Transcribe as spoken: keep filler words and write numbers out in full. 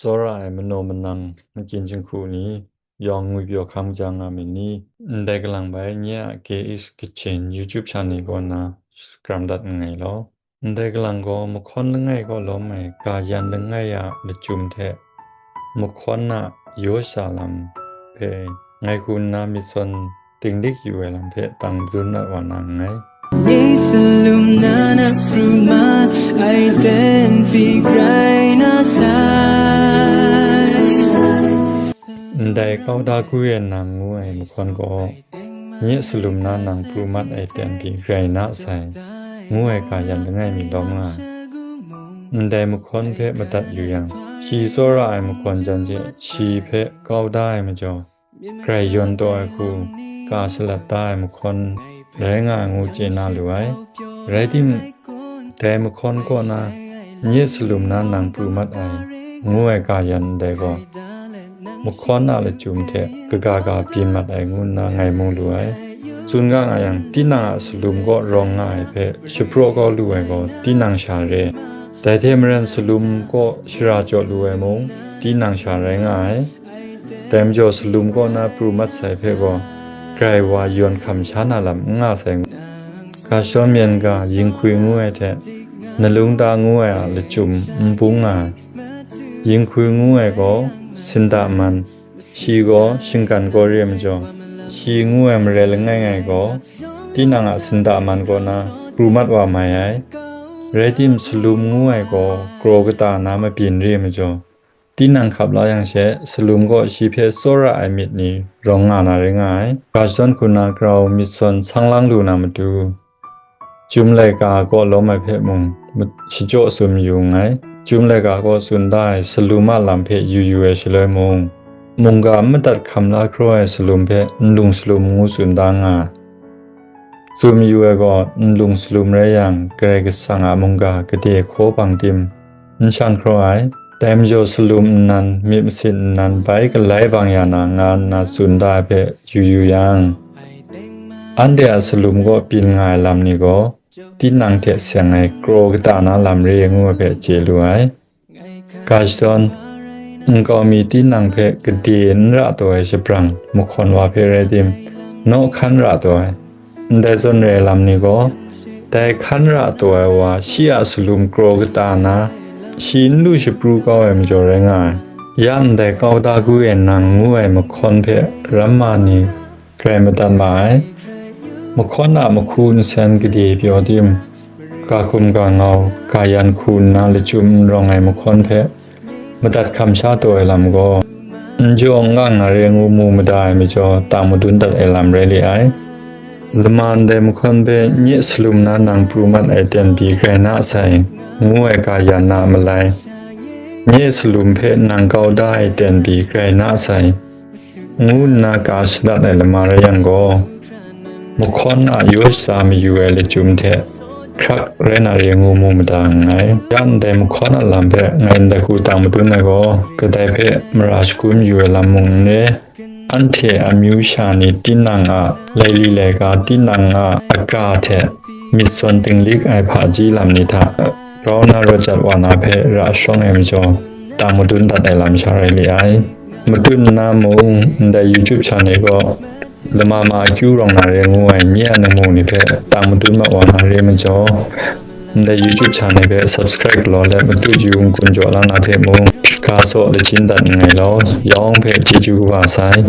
tsawra ai manaw manang makyin jinghku ni, yawng ngwipyaw hkam ja nga myit ni, ndai galang bai nye a K H Kitchen YouTube channel kaw na shakram dat nngai law. Ndai galang gaw mahkawn langai kaw lawm ai ga yan langai a lachyum hte mahkawn a yaw sha lam hpe ngai hku nna myit sawn dinglik yu ai lam hpe tang madun mat wa na nngai. Ni salum na na pru mat ai ten pyi grai na sai. Ndai kau da gu e nang ngu ai mahkawn gaw, nye salum na nang pru mat ai ten pyi grai na sai, ngu ai ga yan langai mi lawm nga ai. Ndai mahkawn hpe madat yu yang, shi tsawra ai mahkawn jan hte shi hpe kau da ai majaw, grai yawn taw ai hku, ka shalat da ai mahkawn rai nga ai ngu chye na lu ai. Rai timung, dai mahkawn kaw na, nye salum na nang pru mat ai, ngu ai ga yan ndai gaw, mahkawn a lachyum hte kaga ga byin mat ai ngu nna ngai mu lu ai. Tsun ga nga yang, tinang a salum kaw rawng nga ai hpe shapraw kau lu ai gaw tinang sha re. Dai hte maren salum kaw shara jaw lu ai mung, tinang sha rai nga ai. Dai majaw salum kaw na pru mat sai hpe gaw, grai wa yawn hkam sha na lam n nga sai. Ga shadawn myen ga, yinghkwi ngu ai hte, nalung ta ngu ai a lachyum n bung nga ai. Yinghkwi ngu ai gaw, sinda man, shi gaw shinggan kaw re ai majaw, shi ngu ai mare langai ngai gaw, tinang a sinda man kaw na pru mat wa mai ai. Rai tim, salum ngu ai gaw, kraw kata na mabyin re ai majaw, tinang hkap la yang she, salum gaw shi hpe tsawra ai myit ni rawng nga na rai nga ai. Ga shadawn hku na grau myit sawn sang lang lu na matu, Chyum laika kaw lawm ai hpe mung, ma-, shachyaw tsun mayu nngai. Chyum laika kaw tsun da ai salum a lam hpe yu yu ai shaloi mung, mungga n madat hkam la hkraw ai salum hpe nlung salum ngu tsun da nga ai. Tsun mayu ai gaw, nlung salum rai yang, Karai Kasang a mungga gade hkaw bang tim, n shang hkraw ai. Dai majaw salum nnan, myit masin nnan bai galai bang ya na nga nna tsun da ai hpe yu yu yang, anhte a salum kaw byin nga ai lam ni gaw, tinang hte seng ai kraw kata na lam re ngu ai hpe chye lu ai. Ga shadawn, nkau mi tinang hpe gade n ra taw ai shabrang mahkawn wa hpe rai tim, naw hkan ra taw ai. Ndai zawn re ai lam ni gaw, dai hkan ra taw ai wa shi a salum kraw kata na, shi n lu shapru kau ai majaw rai nga ai. Ya ndai kau da gu e nang ngu ai mahkawn hpe ramma ni grai madat ma ai. Mahkawn a mahku nsen gade pyaw tim, ga hkum ga ngau, ga yan hku nna lachyum n rawng ai mahkawn hpe madat hkam sha taw ai lam gaw, n jaw n gang na re ngu mu mada ai majaw, tang madun dat ai lam rai li ai. Lama ndai mahkawn hpe nye salum na nang pru mat ai ten pyi grai na sai, ngu ai ga yan na a malai, nye salum hpe nang kau da ai ten pyi grai na sai, ngu nna ka shadat ai lama rai yang gaw, mahkawn a yaw sha mayu ai lachyum hte hkrak rai na re ngu mu mada nngai. Ya ndai mahkawn a lam hpe ngai ndai hku tang madun ai gaw, kadai hpe mara shagun yu ai lam mung n re, anhte amyu sha ni tinang a laili laika, tinang a aga hte myit sawn dinglik ai hpaji lam ni hta grau na rawt jat wa na hpe ra shawng ai majaw, tang madun dat ai lam sha rai li ai. Matut nna mung, ndai YouTube channel kaw lama ma akyu rawng na re ngu ai nye a ningmung ni hpe tang madun mat wa na re majaw, ndai YouTube channel hpe subscribe galaw let matut yu n-gun jaw la na hpe mung, ga saw lachin dat nngai law, yawng hpe chyeju kaba sai.